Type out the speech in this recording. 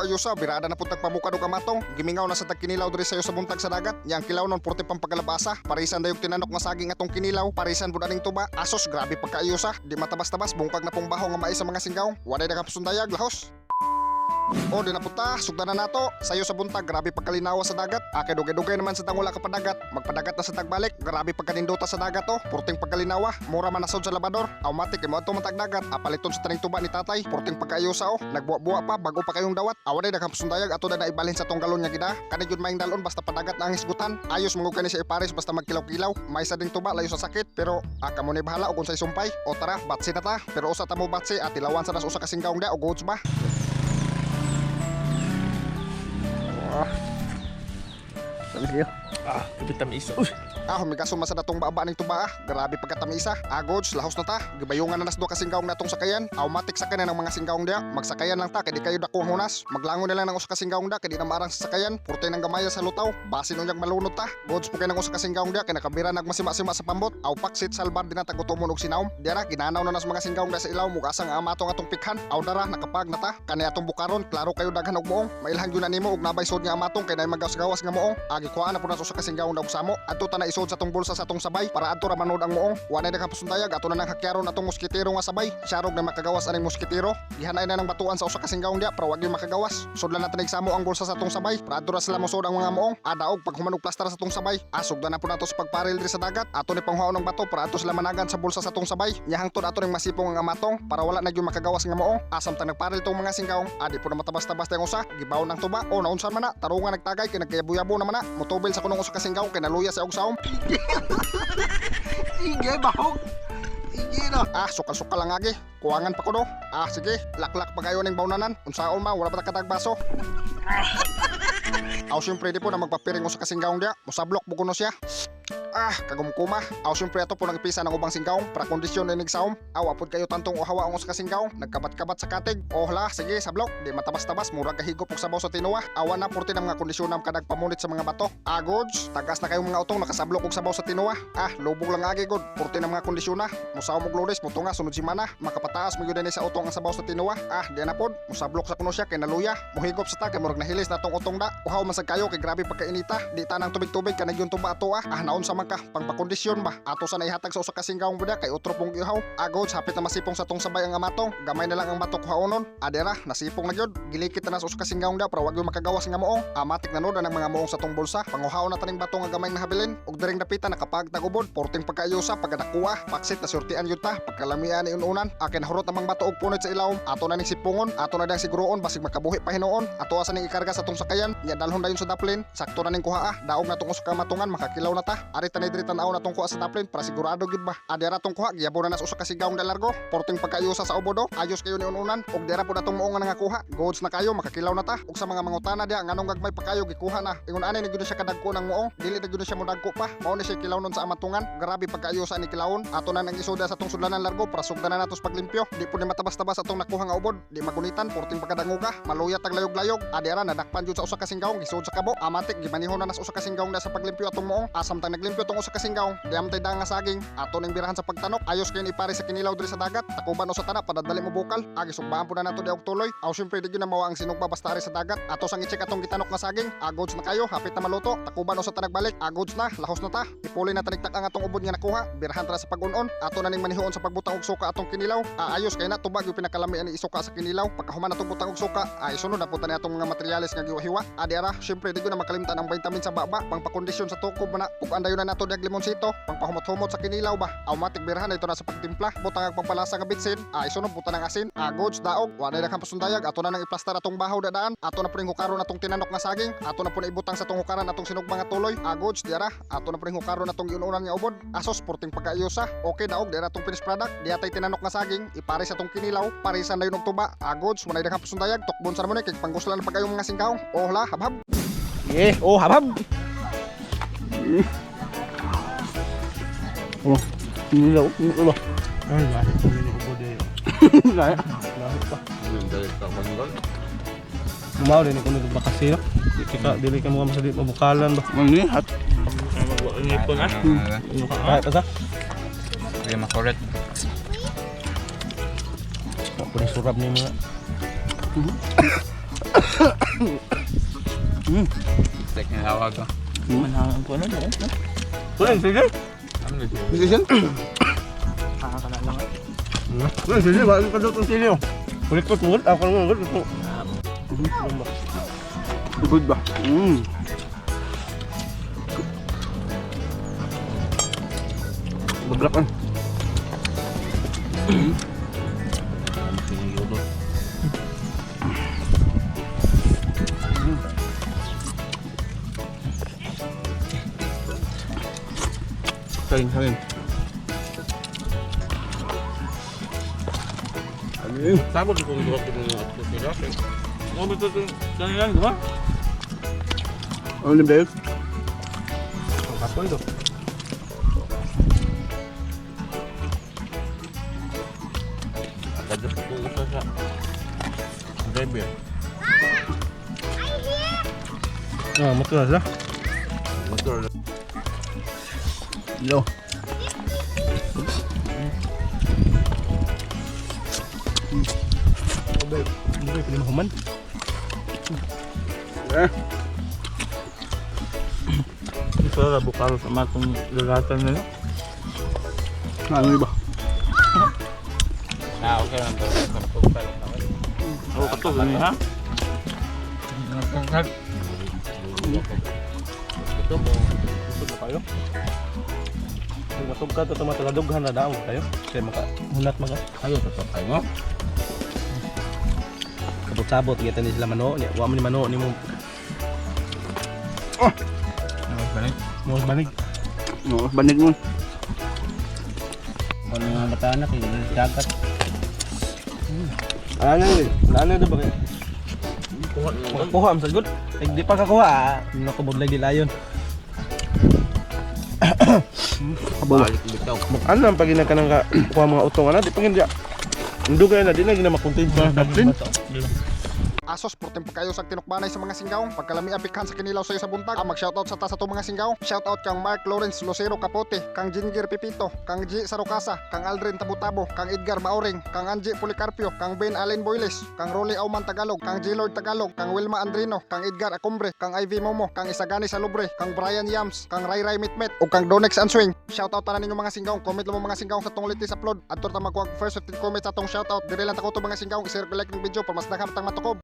Ayusa, birada na puntag pamukad og amatong. Gimingaw na sa tagkinilaw diri sayo sa buntag sa dagat. Yang kilaw nun purte pang pagkalabasa. Parisan dayog tinanok nga saging atong kinilaw. Parisan pud aning tuba. Asos, grabe pagkaayusa. Di matabas-tabas, bungkag na pong baho nga mais sa mga singgaw. Walay nakapasundayag, lahos. O, di na punta, sugdan na nato. Sayo sa buntag, grabe pagkalinawa sa dagat. Ake dugay-dugay naman sa tangula ka padagat. Magpadagat na sa tagbalik, grabe pagkanindota sa dagat oh. Purting pagkalinawa, mura man nasod sa labador. Automatic imo ato matag dagat. Apaliton sa taning tuba ni tatay, purting pagkaayusa oh. Nagbuwa-buwa pa bago pa kayong dawat. Awa day nakampasundayag ato na naibalhin sa tong galon nga gida. Kani gyud maing dalon basta padagat na ang hisgutan. Ayos mangud kani siya ipares basta magkilaw-kilaw. May sa ding tuba layo sa sakit, pero aka mo ni bahala og unsay sumpay. O tara, batsi na ta. Pero usa ta mo batsi at tilawan sa nas usa ka singgawng da o goods ba? Sabi kayo. Ah, kapit tamis. Uy! Ah, humigaso man sa datong baaba ning tuba ah. Grabe pagkatamisa. Agods, lahos na ta. Gibayungan na nas duha ka singgawng natong sakayan. Automatic sakay na ng mga singgawng dia. Magsakayan lang ta kay di kayo dako ang hunas. Maglangon na lang ng usa ka singgawng da kay di na maarang sa sakayan. Purte ng gamaya sa lutaw. Basin unyag malunod ta. Gods po kay ng usa ka singgawng dia kay nakabira nagmasima-sima sa pambot. Aw paksit salbar din na tagutomon og sinawm. Diara ginanaw na nas mga singgawng da sa ilaw mug asang amatong atong pikhan. Aw dara nakapag na ta. Kani atong bukaron klaro kayo daghan og moong. Mailhan gyud na nimo og nabay sod nga amatong kay nay magawas-gawas nga moong. Agi kuha na pud nato sa kasinggaw og samo. Adto ta na isod sa tong bulsa sa tong sabay para adto ra manod ang moong. Wa nay nakapasundayag ato na nang hakyaron atong moskitero nga sabay. Siyarog na makagawas aning moskitero. Gihanay na ng batuan sa usa ka singgawng dia para wag gyud makagawas. Sudlan na tanig samo ang bulsa sa tong sabay para adto ra sila mosod ang mga moong. Adaog paghuman og plastar sa tong sabay. Asog na na po nato sa pagparil diri sa dagat. Ato ni panghuaon ng bato para adto sila managan sa bulsa sa tong sabay. Nya hangtod ato ning masipong ang amatong para wala na gyud makagawas nga moong. Asam ta nagparil tong mga singgawng. Adi po na matabas-tabas tayong usa. Gibaw ng tuba. O naunsan man na. Tarungan nagtagay kay nagkayabo-yabo na man na. Motubil sa kunong usa ka singgawng kay naluya sa og saom. Ige, bahog. Ige no. Ah, sukal-sukal lang agi. Kuwangan pa ko do. Ah, sige. Laklak pa kayo ning bawnanan. Unsaon man, wala pa ta katagbaso. Aw, siyempre di po na magpapiring usa ka singgawng dia. Musablok bukuno siya. Ah, kagumkuma. Aw, siyempre ato po nagpisa ng ubang singgawng para kondisyon inig saom. Aw, apod kayo tantong uhawa ang usa ka singgawng. Nagkabat-kabat sa katig. Ohla, sige, sablok. Di matabas-tabas, murag kahigop og sabaw sa tinuwa. Awa na purti ng mga kondisyon ng kadag pamunit sa mga bato. Ah, goods. Tagas na kayong mga utong nakasablok og sabaw sa tinuwa. Ah, lubog lang agi god. Purti ng mga kondisyon na. Musaw mo glories, mutunga sunod semana. Makapataas mo gyud ni sa utong ang sabaw sa tinuwa. Ah, di na pod. Musablok sa kuno siya kay naluya. Muhigop sa ta kay murag nahilis na tong utong da. Uhaw man sad kayo kay grabe pagkainita. Di tanang tubig-tubig kanay yung tuba ato ah. Ah, naunsa man ka pangpakondisyon ba. Ato sa naihatag sa usa ka singgawng buda kay utro pong gihaw. Agod hapit na masipong sa tong sabay ang amatong. Gamay na lang ang bato kuhaonon. Adera, nasipong na gyud. Gilikit na sa usa ka singgawng da para wag gyud makagawas nga moong. Amatik na noda ng mga moong sa tong bulsa. Panguhaon na taning bato nga gamay na habilin. Ug diring dapita nakapagtagubod. Porting pagkaayusa pagkadakuha. Paksit na surtian gyud ta. Pagkalamian ni ununan. Akin hurot namang bato og punit sa ilawom. Ato na ning sipungon. Ato na dang siguroon basig makabuhi pa hinuon. Ato asa ning ikarga sa tong sakayan. Nya dalhon dayon sa daplin. Sakto na ning kuha ah. Daog na tong usa ka matungan makakilaw na ta. Ari tanay diri tan-aw na tong kuha sa daplin para sigurado gyud ba. Adera tong kuha giyabo na nas usa ka sigawng dalargo. Porting pagkaayusa sa ubodo. Ayos kayo ni ununan. Ug dira pud atong moong nga nangakuha. Goods na kayo makakilaw na ta. Ug sa mga mangutana diha nganong gagmay pa kayo gikuha na. Ingon ani ni gyud siya kadagko ng moong. Dili na gyud siya modagko pa. Mao ni siya kilaw nun sa amatungan. Grabe pagkaayusa ni kilawon. Ato na nang isuda sa tong sudlanan largo para sugdan na nato sa paglimpyo. Di po ni matabas-tabas atong nakuha nga ubod. Di magunitan porting pagkadanguga. Maluya tag layog-layog. Adera nadakpan jud sa usa ka singgawng gisud sa kabo. Amatik gimanihon na nas usa ka singgawng na sa paglimpyo atong moong. Asam tang naglimpyo tong usa ka singgawng. Diam tay nga saging. Ato ning birahan sa pagtanok. Ayos kayo ipare sa kinilaw diri sa dagat. Takuban usa tana padadali mo bukal. Agi sugbaan po na nato di og tuloy. Aw syempre di gyud na mawa ang sinugba basta ari sa dagat. Ato sang i-check atong gitanok nga saging. Agods na kayo, hapit na maluto. Takuban usa tanag balik. Agods na, lahos na ta. Ipuli na taniktak ang atong ubod nga nakuha. Birahan tra sa pag-unon. Ato na ning manihuon sa pagbutang og suka atong kinilaw. Aayos kay na tubag yung pinakalamian ni isuka sa kinilaw. Pagkahuman atong butang og suka, ay sunod na po tani atong mga materyales nga giwahiwa. Adi ara, syempre di ko na makalimtan ang vitamin sa baba, pangpakondisyon sa tukob na. Ug andayon na nato diag limonsito, pangpahumot-humot sa kinilaw ba. Automatic birahan na ito na sa pagtimpla. Butang ang pampalasa nga bitsin. Ay sunod butan ang asin. Agods daog. Wa na kang pasundayag. Ato na nang iplastar atong bahaw dadaan. Ato na puning hukaron atong tinanok nga saging. Ato na po na ibutang sa tong hukaran atong sinugba nga tuloy. Agods diara. Ato na puning hukaron atong giununan nga ubod. Asos porting pagkaayusa. Okay daog diara atong finished product. Diya tay tinanok nga saging. Ipare sa atong kinilaw. Parisan na yun og tuba. Agods walay daghang pasundayag. Tukbon sa mo ni kay pangguslan na pagkayong mga singkaong. Ohla habhab. Ige, oh habhab. Oh, kinilaw, kinilaw. Ay, lahi pa ni ubod eh. Lahi. Lahi pa. Mao din ko nagbakasir. Dili ka dili ka mo masadit mabukalan ba. Manihat. Ay, magwaingipon ah. Kahit pa sa. Hindi makulit. Ako ni surab ni mga. Like nilawag ko. Manhangan ko na no. Kunin sige. Ano dito? Decision? Kakakala lang. Kunin sige, wala ka daw tong sili oh. Kulikot mo, ako lang gud. Good ba? Mm. Bagrak ah. Saling, saling. Ano yun? Sabog ko kung duha ko ng ato sila. Mo ba to kanilang di ba? Ano ba yun? Ang kapoy do. Kada ko usa sa driver. Ah, motor na sila. Motor. Yo. Hindi ko mahuman. Eh. Ito ra bukalo sa matong lulatan nila. Ano ba? Na, okay lang to. Kapag lang ako. Oh, kato gani ha. Nagkakag. Ito mo. Gusto na kayo? Kung matug ka, ito matagadughan na daw kayo. Kaya maka, hunat maga. Ayo, tutok kayo mo. Sabot-sabot, kita ni sila mano. Ni, wa man ni mano, ni mo. Ano ba Mo banig. Oo, banig mo. Ano nga bata na kayo? Dagat. Ano eh? Ano do ba kayo? Makakuha am sa good. Eh, di pa kakuha. Ah. Naku, budlay di layon. Kabawa. Balik bitaw. Ano ang pag ka ng kuha mga utong ana, di pa gindi. Dugay na di na gina makontent sa daplin. Asos, portem pa kayo sa tinukbanay sa mga singgaw. Pagkalami apikhan sa kinilaw sa'yo sa buntag. Ah, mag-shoutout sa ta sa itong mga singgaw. Shoutout kang Mark Lawrence Lucero Capote, kang Ginger Pipito, kang G Sarokasa, kang Aldrin Tabutabo, kang Edgar Mauring, kang Angie Policarpio, kang Ben Allen Boyles, kang Rolly Auman Tagalog, kang G Lord Tagalog, kang Wilma Andrino, kang Edgar Acumbre, kang Ivy Momo, kang Isagani Salubre, kang Brian Yams, kang Ray Ray Mitmet, o kang Donex Answing. Shoutout tanan ninyo mga singgaw. Comment lang mo mga singgaw sa tong latest upload. Adto ta magkuha first 15 comments sa atong shoutout. Dire lang ta ko to mga singgaw. I-share like ng video para mas daghan tang matukob.